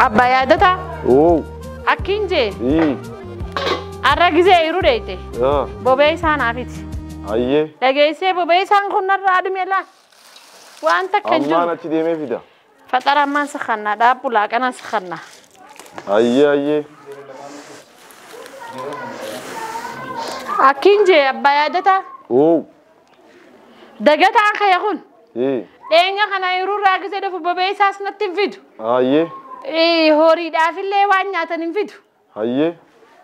Abbaa yaadataa? Oo. Akkiin jee? Arra gizee yeroo dheeyte. Bobee isaa naafiti. Ayyee. Dhageessee bobee isaan kun narraa adume laa. Waan takka hin jiru. Ammaan achi deemee fida. Faxara ammaan sakannaa dhaabbu laaqanaa sakannaa. Ayyee ayyee. Akkiin jee abbaa yaadataa? Oo. Dagataan kaya kun. Dheenya kana yeroo irraa gizee dhufu bobee isaas natti hin fidu. Ayyee. Horiidhaafillee waan nyaatan hin fidu. Ayyee.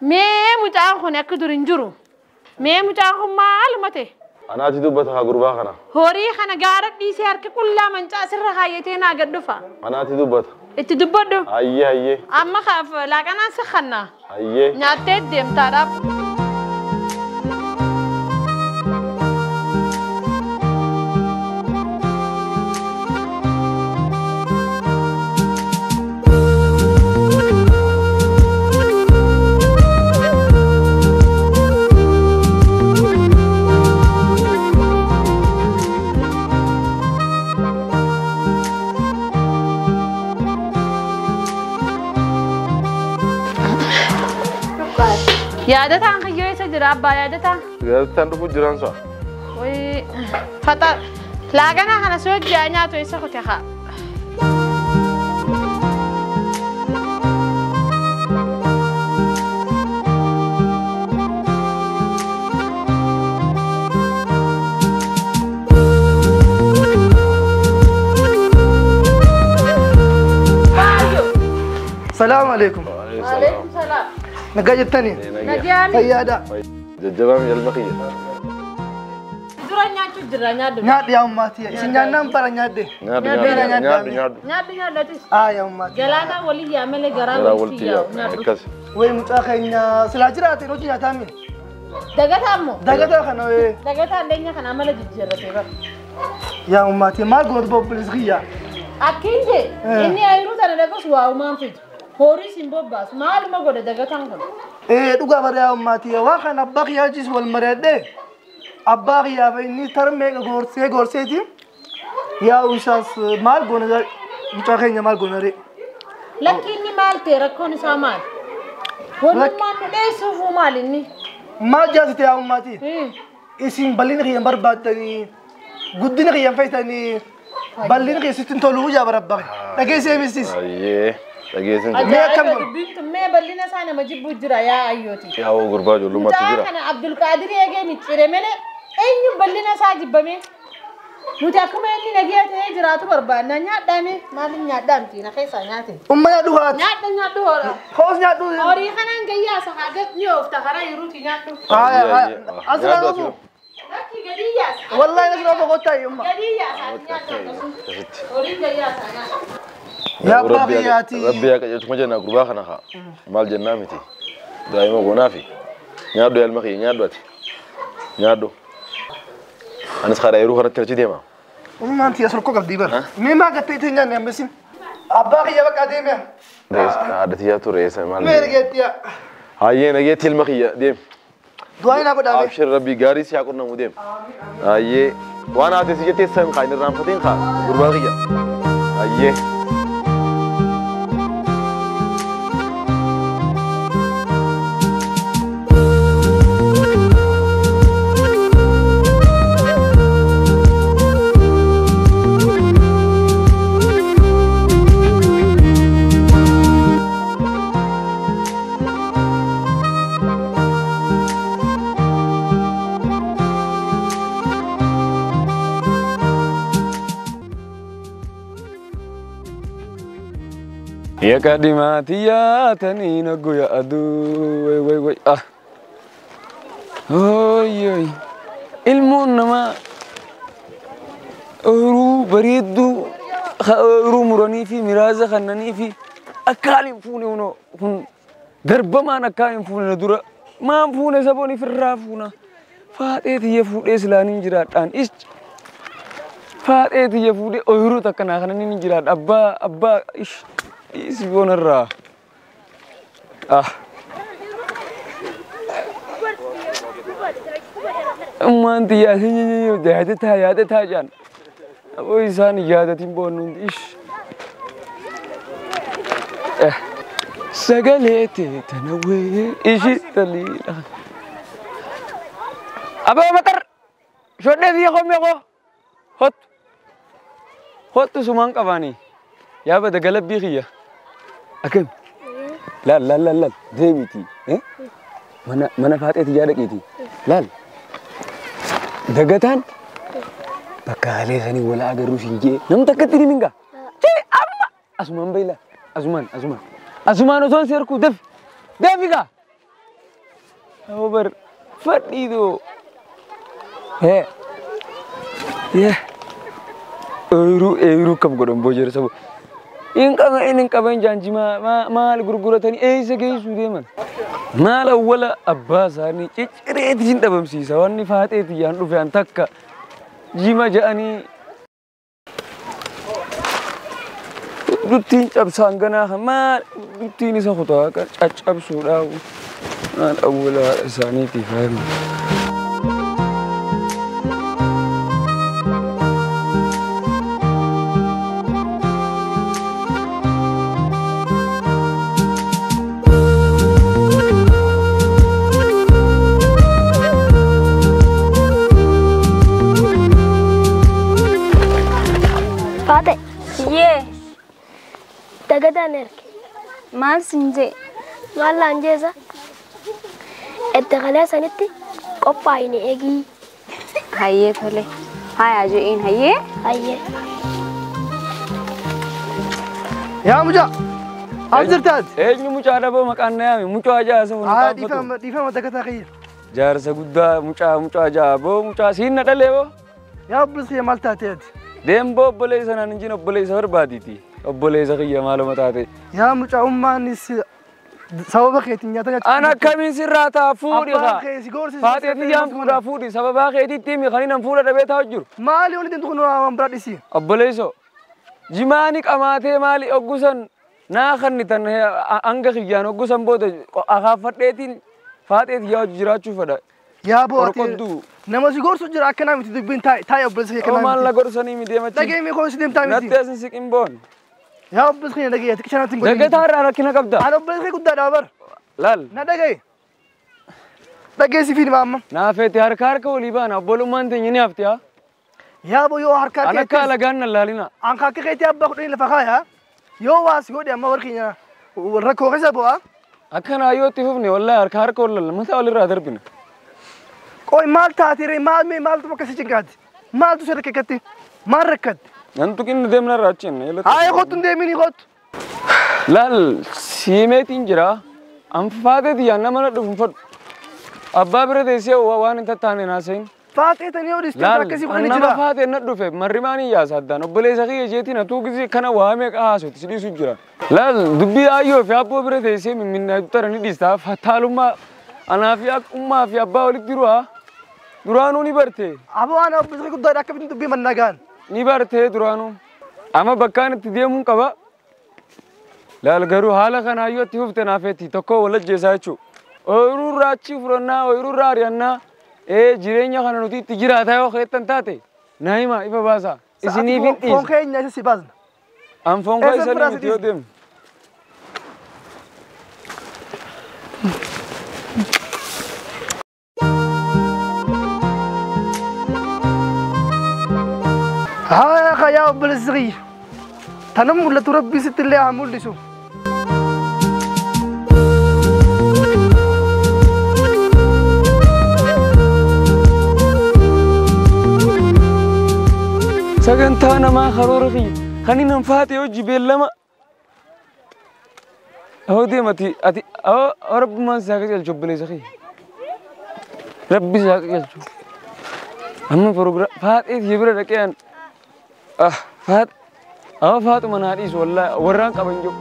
Mee mucaan kun akka dur hin jiru. Mee mucaan kun maaluma ta'e? Anaati dubbata haa gurbaa kana. Horii kana gaara dhiisee harki qullaa mancaa sirra kaayyatee naa gad dhufa. Anaati dubbata. Itti dubbadhu. Ayyee ayyee. Amma kaaf laaqanaan sakannaa. Ayyee. Nyaattee deemtaadhaaf. Yaadataan kiyyoo isa jira abbaa yaadataa? Yaadataan dhufu jiraan sa'a. Wayii faxa laaqanaa kana si hojii nyaatu isa kute haa. Salaamu alaikum. Waalaikum salaam. Nagaa jettanii? Nagaan. Fayyaadha. Jajjabaam yalma kiyya. Dura nyaachuu jira nyaadhu. Nyaadhu yaa ummaatii. Isin nyaannaan bara nyaadhe. Nyaadhu nyaadhu nyaadhu. Nyaadhu nyaadhatis. Haa yaa ummaatii. Galaana walii yaa malee garaa walitti yaa'u. Akkas. Wayi mucaa keenya silaa jiraate hojii nyaataa mi? Dagataa ammoo. Dagataa kana wee. Dagataa leenya kana amala jijjiirratee bara. Yaa ummaatii maal gootu obboleessi kiyya? Akkiin jee inni ayiruu tana dhaqus waa uumaan fidu. Horii siin bobbaasu maaluma godhe dagataan kun? Dhugaa bara yaa ummaatii waan kana abbaa kiyyaa wajjis wal mari'adhee abbaa kiyyaa fi inni tarmee gorsee gorseeti yaa isaas maal goona mucaa keenya maal goona ree? Lakki inni maal ta'e rakkoon isaa maal? Wannummaan nu dheessuufuu maal inni? Maal jaasite yaa ummaatii? Isin bal'ina kiyyan barbaaddanii guddina kiyyan fayyadanii bal'ina kiyya sitti hin toluu yaa barabbaqe dhageessee misiis. Ayyee. Dhageessin Mee akkam godhu? Dubbiin mee bal'ina isaa nama jibbuu jira yaa ayyooti. Yaa gurbaa ijoollummaatti jira. Mucaa kana Abdulqaadir eegee miccire malee eenyu bal'ina isaa jibbame? Nuti akkuma inni nagiyaa ta'ee jiraatu barbaadna nyaadhaame maaliin nyaadhaamti na keessaa nyaate. Umma nyaadhu haati. Nyaadha nyaadhu hoora. Hoos nyaadhu. Horii kanaan gayyaasa haa gad ni oofta karaa yeruuti nyaadhu. Haa haa asirraa dhufu. Lakki gadi yaasa. Wallaahi asirraa boqottaa umma. Gadi yaasa nyaadhu. Horii gayyaasa nyaadhu. Yaa abbaa kiyyaati. Rabbi yaa qajeelchuma jenna gurbaa kana haa. Maal jennaa miti. Daa'ima goonaafi. Nyaadhu yaa ilma kiyya nyaadhu ati. Nyaadhu. Anis karaa yeroo kanatti achi deema. Ummaan tiyya sorkoo qabdii bara. Mee maa gattee ittiin nyaanne ammasin? Abbaa kiyya bakka deemee. Haadha tiyyaa ture eessa maal? Mee nageettiya. Hayyee nageetti ilma kiyya deem. Du'aa naa godhaame. Abshir rabbi gaarii si haa qunnamu deem. Hayyee waan haati si jettee san kaa hin irraanfatiin kaa gurbaa kiyya. Hayyee. Ya kadimaati yaatanii naggu yaaduu way way way ah oy oy ilmoon namaa ooyiruu bareedduu ooyiruu muranii fi miraaza kannanii fi akkaan hin fuune hunoo kun darbamaan akkaan hin fuune na dura maan fuune saboon ifirraa fuuna faaxee tiyya fuudhee silaaniin jiraadhaan isch faaxee tiyya fuudhee ooyiruu takka naa kananiin hin jiraadha abbaa abbaa ish Isi bonarraa. Ah. Ummaan tiyyaa yaadataa yaadataa jedhan. Aboo isaan yaadatiin boonnu hundi ish. Sagalee tee tana wee ishii taliila. Aboo Matar shodhee biyya koo meeqoo hottu hottu sumaan qabaanii yaa bada galabbii kiyya akkam laal laal laal laal deemiti mana mana faaxeeti yaa dhaqiiti laal dagataan bakka halee sanii wala agarru siin jee nam takkatti ni minga jee amma asumaan bayla asumaan asumaan asumaan osoon seerkuu daf deefigaa Obar fadhiidoo hee yee ooyiruu ooyiruu kam godhan boo jira sabo in qaba in hin qaban jaanjimaa maal gurguratanii eessa geessuu deeman maal awwala abbaa isaanii ciccireeti sin dhabamsiisa wanni faaxeeti yaan dhufe an takka jima ja'anii duttiin cabsaan ganaa maal duttiin isa kutaa caccabsuudhaa maal awwala haadha isaaniitiif haayima. Faate. Yee. Dagataan erge. Maal siin jee? Maal laan jeesa? Edda kalee sanitti qophaa'ine eegii. Hayyee tole. Hayaa je'een hayyee. Hayyee. Yaa mucaa. Am jirtaat? Eenyu mucaa dhaboo maqaan na yaame mucaa jaasa hunda Haa dhaabbatu. dhiifama dhiifama dagataa kiyya. Jaarsa guddaa mucaa mucaa jaa boo mucaa siin na dhalee boo. Yaa obboleessa kiyya maal taatee ati? Deemboo obboleessa naan hin jin obboleessa barbaadiiti. Obboleessa kiyya maaluma taate. Yaa mucaa ummaanis sababa keetiin nyaata nyaachuu. An akkamiin sirraa ta'a fuudhi Abbaan haa. kee si gorsise. Faaxee tiyyaan fuudhaa fuudhi sababaa keetiitti himi kan inni fuudha dhabee taa'u jiru. Maali wanti deemtu kun waan biraa dhisi. Obboleessoo jimaani qamaatee maali oggusan naa kannitan hanga kiyyaan oggusan booda akaafadheetiin faaxee tiyyaa hojii jiraachuu fedha. Yaa boo ati Qorqodduu. nama si gorsu jira akkanaa miti dubbiin taa'e taa'e obboleessa kiyya Oo maal akkanaa na miti. gorsanii mi deemachi. Dhagee mee koon si deemtaa miti. Natti asin siqin boon. Yaa obboleessa kiyya dhagee ati qishanatti hin godhin. Dagataa irraa rakkina qabda. Ani obboleessa kiyya guddaadha bar. Laal. Na dhagaye. Dhagee si fiidima amma. Naafeeti harka harka olii baana obbolummaan teenya ni hafti haa. Yaa boo yoo harka An akka keetti. alagaan na laalina. An akka keetti abbaa kudhanii lafa kaaya. Yoo waa si godhe amma warri keenya rakkoo keessa bu'a. Akkanaa yoo itti fufne wallaahi harka harka ol lalla mataa walirraa darbina. Qoy maal taate ree maal mee maaltu akka si cinqaati? Maaltu si rakkatte? Maal rakkatte? Nan tuqinni deemna irraa achi hin Haa kottu hin deemini kottu. Laal siimeetiin jira. An faatee tiyyaan nama na dhufu hin fadhu. Abbaa bira teessee waan hin tattaane naasayin. Faaxee tanii yoo dhiste Laal akkasii an kudhanii nama jira. faatee na dhufe marrimaan hin yaasa addaan obboleessa kiyya isheetiin atuu gisee kana waamee haasoti si dhiisu jira. Laal dubbii aayyoo fi abboo bira teessee mimminnaa tara ni dhiista fataalummaa anaa fi ummaa fi abbaa walitti jiru haa. Duraanuu ni barte. Aboo ana obboleessa kiyya guddaadha akkamitti dubbii mannagaan. Ni barte duraanuu. Amma bakkaan itti deemuun qaba. Laal garuu haala kanaa yoo itti fufte naafeeti tokko wal ajjeesaa jechuudha. Ooyiruu irraa achi furannaa ooyiruu irraa ari'annaa jireenya kana nuti itti jiraataa yoo keettan taate na hima ifa baasaa. Isiniif hin Foon dhiisa. keenya isa si baasna. An foon koo Eessa isanii biraa si miti yoo dhiisa? deemne. Haa yaa obboleessa kiyya. Tana mul'atu rabbi sitti illee haa mul'isu. Sagantaa namaa karoora kiyya kan inni faate hojii beellama. Hoo deemati ati hoo rabbummaan si haa qajeelchu obboleessa kiyya. Rabbi si haa qajeelchu. Amma proogiraam faaxee tiyya bira dhaqee an ah faax amma faaxuma naa dhiisu wallaahi warraan qaban jiru.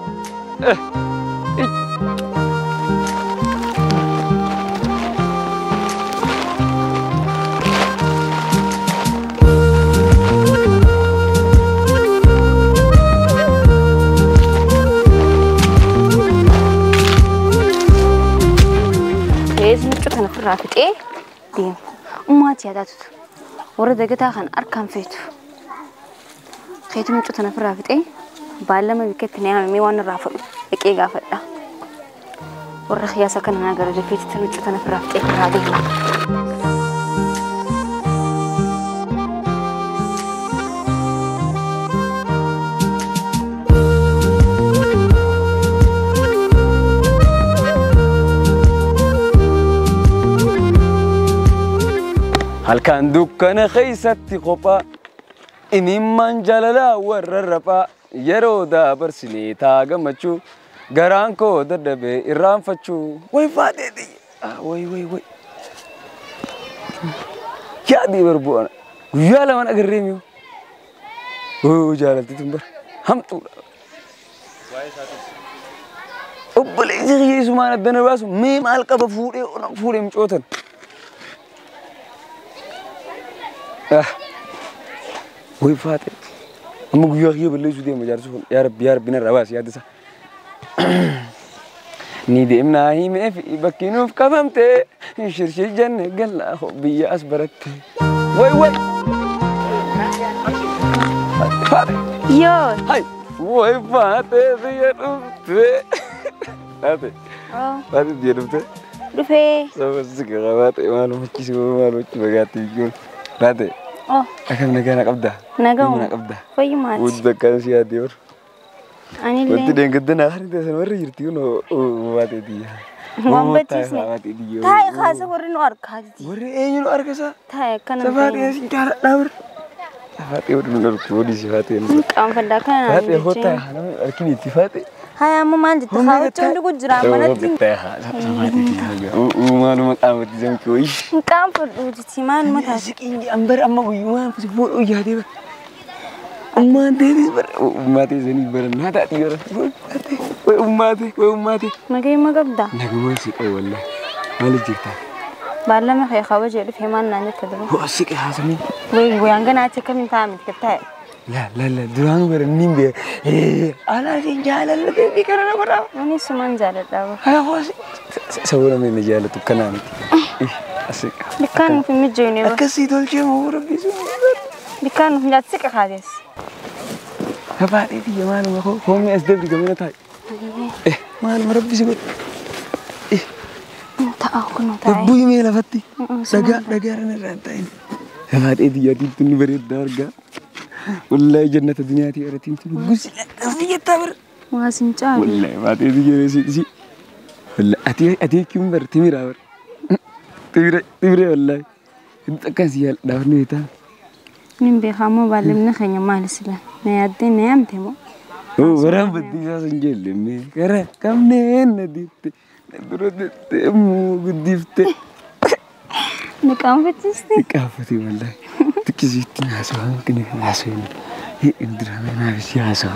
Rees mucaa kana ofirraa fixee deema. Ummaati yaadaatutu. Warra dagataa kan harkaan feetu. Keetu mucaa kana ofirraa fixee baallama bikkeetti na yaamamee waan irraa fudhu dhaqee gaafadha. Warra xiyaasa kana naa gara dafeetti nuccuu tana ofirraa fixee karaa deema. Halkan dukkana keessatti kophaa imimmaan jaalalaa warra raphaa yeroo dabarsinee taa gammachuu garaan koo dadhabee irraanfachuu way faatee xiyya way way way yaadii barbu'ana guyyaa lamaan agarree mi'oo oo jaalalti tun bara hamtuudha. Obboleessi kiyyeessumaan addana baasu mee maal qaba fuudhee fuudhee mucootan. Way faate amma guyyaa kiyya balleessuu deema jaarsi kun yaa rabbi yaa rabbi narraa baasi yaadda isaa. Ni deemnaa himee fi bakki nuuf qabamte shirshir jenne gallaa biyya as baratte. Way way. Faate. Yoo. Hay. Way faate biyya dhufte. Faate. Faate biyya dhufte. Dhufee. Saba si qabaate maaluma achi maaluma achi bagaatti jechuun. Faate. Oh. Akkam nagaa na qabdaa? Nagaa. Na qabdaa? Fayyumaati. Wanti akkaan si yaadde bar. Anillee. Wanti deengedda naa harri teessan warri jirti kun baatee xiyya. Waan bachiisne. Taa'e kaasa warri nu argaa jirti. Warri eenyu nu arga isaa? Taa'e akkana. Safaatee si jaaladhaa bar. Safaatee warri nu argu warri si faatee. Qaanfadhaa kana naan Faatee hootaa namni arginu itti faatee. Haya amma maal jette kaawwachuun dhugu jira manatti. Maaluma qaamatti zamki wayii. Qaanfadhu jechi maaluma taate. Siqiin ambar amma guyyumaan fuudhuu yaadee bara. Ummaan teetis bara ummaa teessanii bara naa taati bara. Way ummaate way ummaate. Nagayuma qabdaa. Nagayuma si qabu wallahi. Maaliif jirta? Baallama kee kabajee dhufee maal naan jette dura. Hoo siqee haasamii. Way guyyaan ganaatti akkamiin taa'ame taa'e. La la la duraanuu bara niin beeka. Alaa siin jaalallatee fi kana nama dhaaba. Ani sumaan jaaladhaa bara. Haa hoo sababa namni na jaalatu kanaa miti. Asiqa. Bikkaan nuuf hin mijoone bara. Akkasii tolchee moo rabbi sun. Bikkaan nuuf mijaatu siqa kaates. Gabaadhee biyya maaluma koo hoomni as dabri gamina taa'e. Maaluma rabbi si godhe. Ta'a kunoo taa'e. Buyyuu mee lafatti. Dhagaa dhagaa irra irraa hin taa'in. Gabaadhee biyya adiitti ni bareeddaa argaa. والله جنة الدنيا تي أرتين تقول أسيت تبر ما سنجاب والله ما تيجي سي سي والله أتي أتي كم بر تمير أبر تمير تمير والله أنت كاسيال دارني تا نم بخامو بالمن خنيا مال سلا نيادين نيام تمو أو ورام بدي سنجيل مي كره كم نين نديت ندرت مو قديفت نكام فتستي نكافتي والله تكزيت ناس وان كنا ناس وين هي اندرا ما في سياسة